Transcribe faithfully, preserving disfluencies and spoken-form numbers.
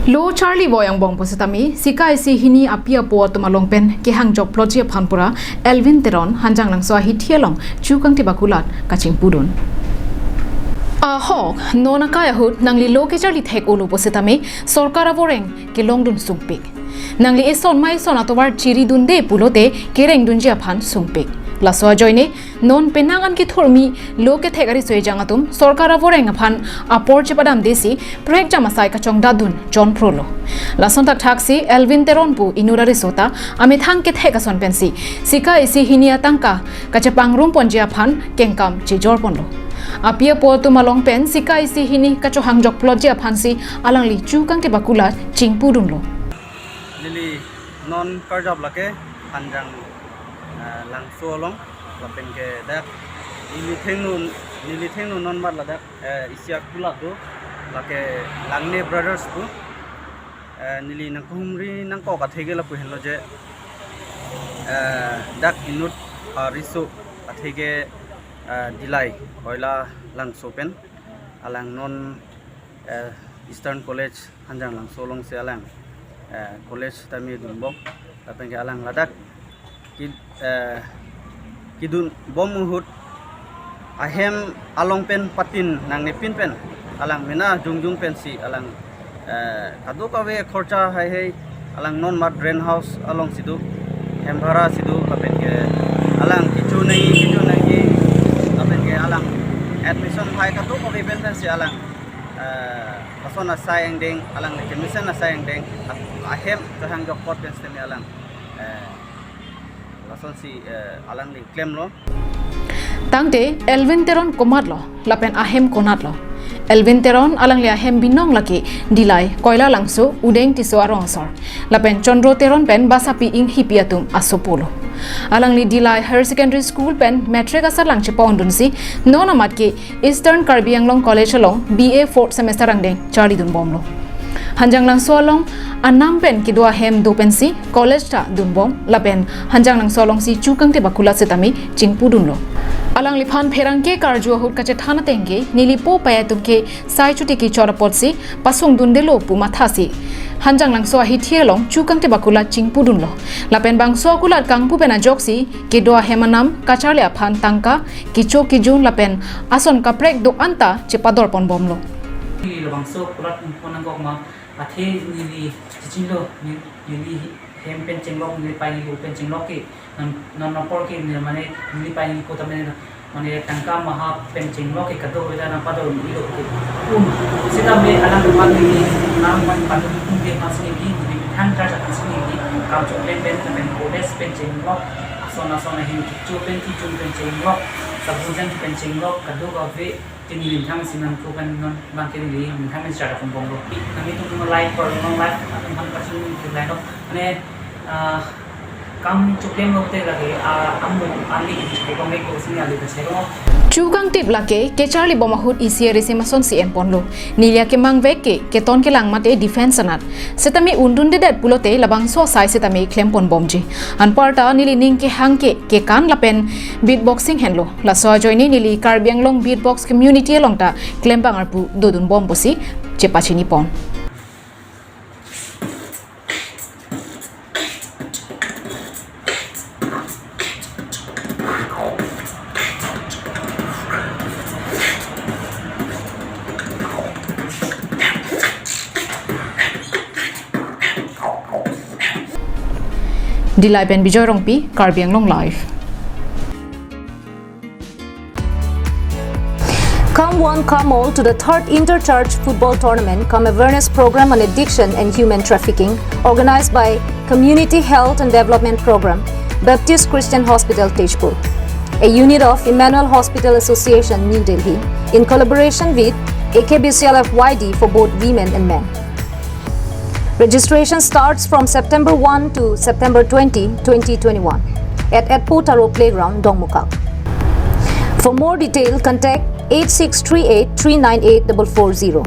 Lo charli voi angbong pusitame, sika isi hini api apo atum along pen kehang jokplotji aphan pura Elvin Teron Hanjanglangso ahithi along chukangtip akulat kachingpudun. Ahok, non akai ahut nangli lo kecharli thek-olo pusitame, sorkar avoreng kelongdun sungpik. Nangli eson ma eson atovar chiridunde pulote kerengdunji aphan sungpik. Laso ajoine, non penang an kethurmi lo kethek ariso ejang atum sorkar avoreng aphan apor chepadamdesi prekjam asai kachongdatdun chonprolo. Lason thakthaksi Elvin Teron pu inut ariso ta amethang kethek ason pensi sika isi hini atangka kachepangrum ponji aphan kengkam chejor ponlo. Api apo atum along pen sika isi hini kachohang jokplotji aphansi alangli chukangtip akulat chingpudunlo. Neli non karjap lake Hanjang, eh, Langso along, lapen ke dak neli thengno, neli thengno non mat ladak, eh, isi akulat do, lake Langne Brothers do. Eh, neli nangkehumri nangkok atheke lapu henlo je, eh, dak inut ariso atheke, eh, Dillai Koila Langso pen alang non, eh, Eastern College Hanjanglangso alongsi alang, eh, college tame dunbom, lapen ke alang ladak ki, eh, kedunbom ahut ahem along pen patin nangnepin pen alang mena jongjong pensi alang, eh, kadokave khorcha haihai alang non mat rent house alongsi do, hem bhara si do, lapen ke alang kecho nangji, kecho nangji, lapen ke alang admission hai kadokave pen pensi alang, eh, lason asai angdeng, alangli kemesen asai angdeng, a-, ahem chohang jokplot pen sitame alang, eh, lasonsi, eh, alangli klemlo. Tangte Elvin Teron komatlo, lapen ahem konatlo? Elvin Teron alangli ahem binong lake Dillai Koila Langso, Udeng Tisso arong asor, lapen Chandra Teron pen Basapi Inghipi atum asopo lo. Alangli Dillai Higher Secondary School pen matric asatlang chepa-ondunsi non amat ke Eastern Karbi Anglong College along B A fourth semester angdeng charlidunbomlo. Hanjanglangso along anam pen kedo ahem do pensi college ta dunbom, lapen Hanjanglangso alongsi chukangtip akulat sitame chingpudunlo. Alangliphan pherangke karju ahut kachethan ateng ke neli po pei atum ke sai chuti kechor apotsi pasungdundelo pu mathasi Hanjanglangso ahithi along chukangtip akulat chingpudunlo. Lapen bangso akulat kangpu pen ajoksi kedo ahem anam kacharli aphan tangka, kecho kejun lapen ason kaprek do-an ta chepador ponbomlo. Neli labangso akulat ingpon nangkok ma, athe neli chechinlo, ne-, neli hem pen chenglok, neli pei neli pen chenglok ke, non, non apor ke neli mane neli pei neli ko tame mane tangka maha pen chenglok ke kadokave ta nangpador neli lo ke. Um, sitame alang pan neli, alang pan pan neli kum ke mas neli, neli methang charli aphansi neli kam choklem pen, pen college pen chenglok, ason ason ahin kecho pen kejun pen chenglok, sabun jang pen chenglok, kadokave te neli methang si nangko pen non bang ke neli methang si charli ponbomlo. Nangtum no life or no life atum aphan kasu neli lailo. Mane, ah, kam choklemlo te lake, ah, amu ali chai kong ko sini ali chai kong. Chukangtip lake kecharlibom ahut isi arisi masonsi enponlo. Neli akemang vek ke keton kelang mate defense anat. Sitame undundedet pulote labangso asai sitame klemponbomji. Anparta neli ning kehang ke kekan lapen beatboxing henlo. Laso ajoine neli Karbi Anglong beatbox community along ta klembang arpu dodunbom pusi chepachinipon. Dillai pen Bijoy Rongpi, Karbi Anglong Live. Come one, come all to the third Inter-Church Football Tournament cum Awareness Program on Addiction and Human Trafficking, organized by Community Health and Development Program, Baptist Christian Hospital, Tezpur, a unit of Emmanuel Hospital Association, New Delhi, in collaboration with A K B C L F Y D for both women and men. Registration starts from September one to September twenty, twenty twenty-one at Etpo Taro Playground, Dongmukak. For more detail, contact eight six three eight three nine eight double four zero.